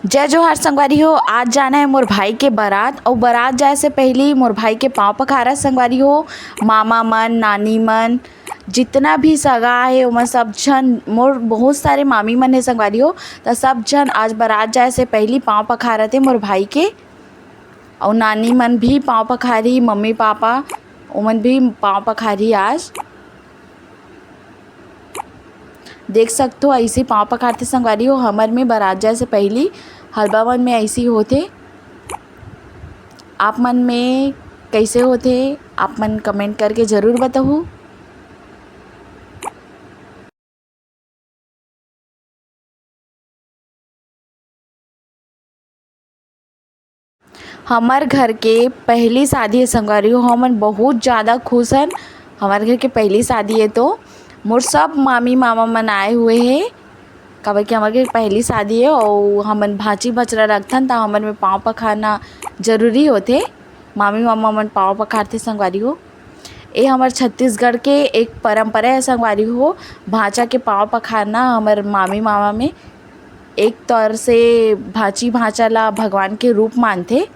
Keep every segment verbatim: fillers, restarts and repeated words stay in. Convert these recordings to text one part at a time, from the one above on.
जय जोहार संगवारी हो। आज जाना है मोर भाई के बारात, अउ बारात जाए से पहली मोर भाई के पाँव पखारा संगवारी हो। मामा मन, नानी मन, जितना भी सगा है ओमन सब झन, मोर बहुत सारे मामी मन है संगवारी हो, त सब झन आज बारात जाए से पहली पाँव पखारत है मोर भाई के। अउ नानी मन भी पाँव पखारी, मम्मी पापा ओमन भी पाँव पखारी आज। देख सकथो, ऐसे पाँव पखारथे संगवारी हो। हमर में बारात जाए से पहली हलबा मन में ऐसी होथे। आप मन में कैसे होथे, आप मन कमेंट करके जरूर बताहू। हमर घर के पहली शादी है संगवारी हो, हमन बहुत ज़्यादा खुश हन। हमर घर के पहली शादी है तो मोर सब मामी मामा मन आए हुए हैं, काबर कि हमर घर के पहली शादी है अउ हमन भांची भचरा रखथन, त हमर में पाँव पखारना जरूरी होथे। मामी मामा मन पाँव पखारथे संगवारी हो। ए हमर छत्तीसगढ़ के एक परंपरा है संगवारी हो, भांचा के पाँव पखारना। हमर मामी मामा में एक तौर से भांची भांचा ला भगवान के रूप मानथे।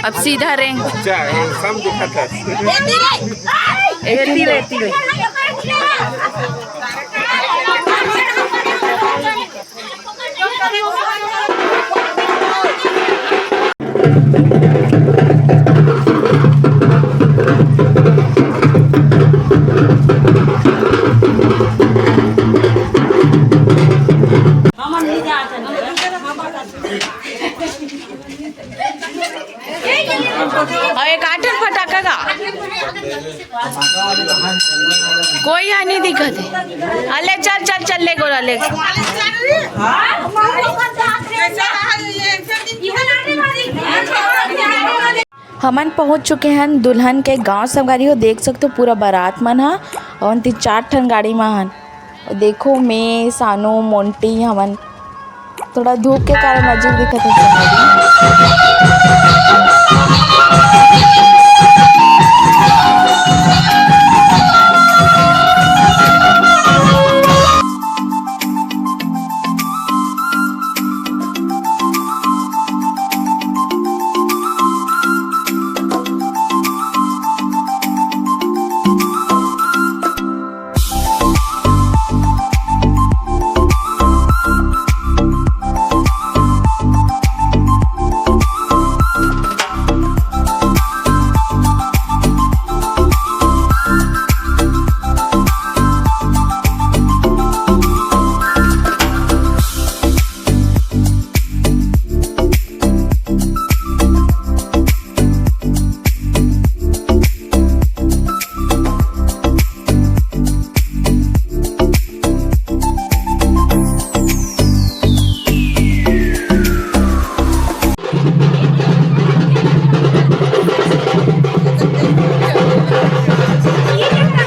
अब सीधा रे। अच्छा, ये सब दिखत है। एती ले, एती ले। अउ एक आठ ठन फटाका गा। कोई यहाँ नहीं दिखत है। अले चल, चल, चल, ले गोरा, ले। हमन पहुंच चुके हन दुल्हन के गांव। संगवारी हो, देख सकथो पूरा बारात मन ह, अउ तीन चार ठन गाड़ी म हन। देखो, मैं, सानू, मोंटी, हमन थोड़ा धूप के कारण अजीब दिखत हे संगवारी।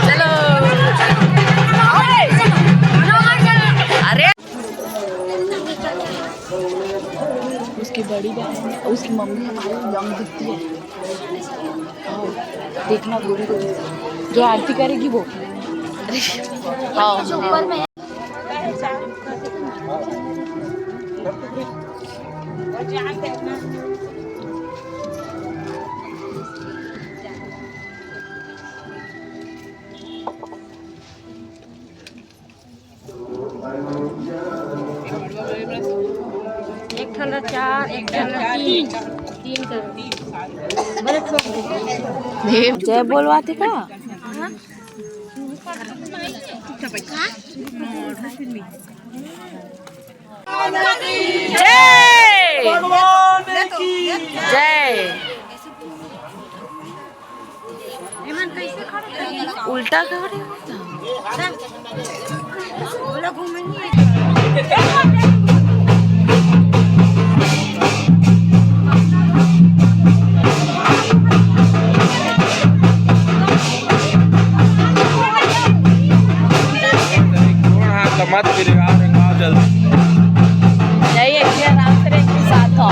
चलो। अरे। उसकी बड़ी बहन, उसकी मम्मी हमारी यंग दिखती है। देखना गोरी को, जो आरती करेगी वो। हाँ, हाँ। एक ठन ला चार, एक ठन ला तीन, तीन कर। जय बोलवाथे का? जय। भगवान की जय। उल्टा खड़े होता। मत गिरवा, रेंगा जल्दी। नहीं, एक आराम से, एक साथ हो।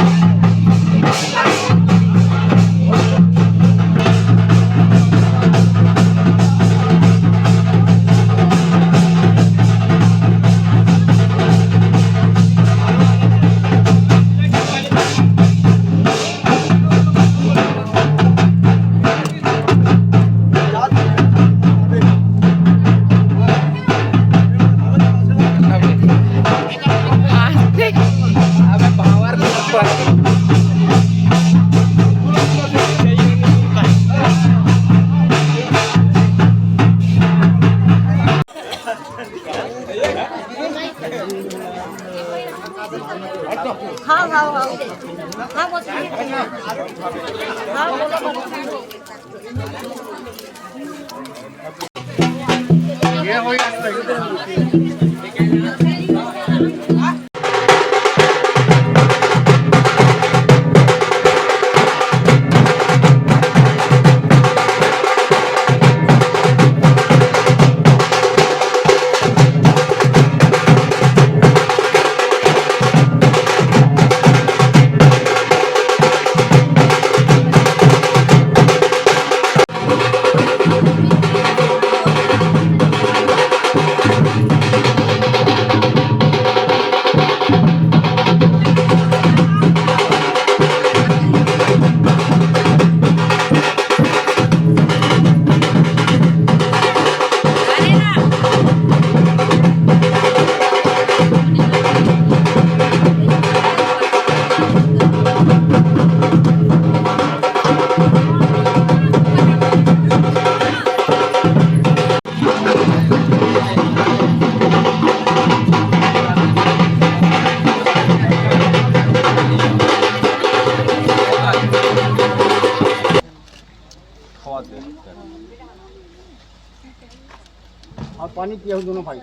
और पानी पिया दोनों भाई।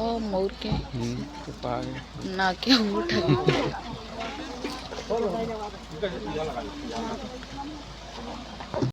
ओ, मौर के। हम्म, तो पा गए। ना के उठ।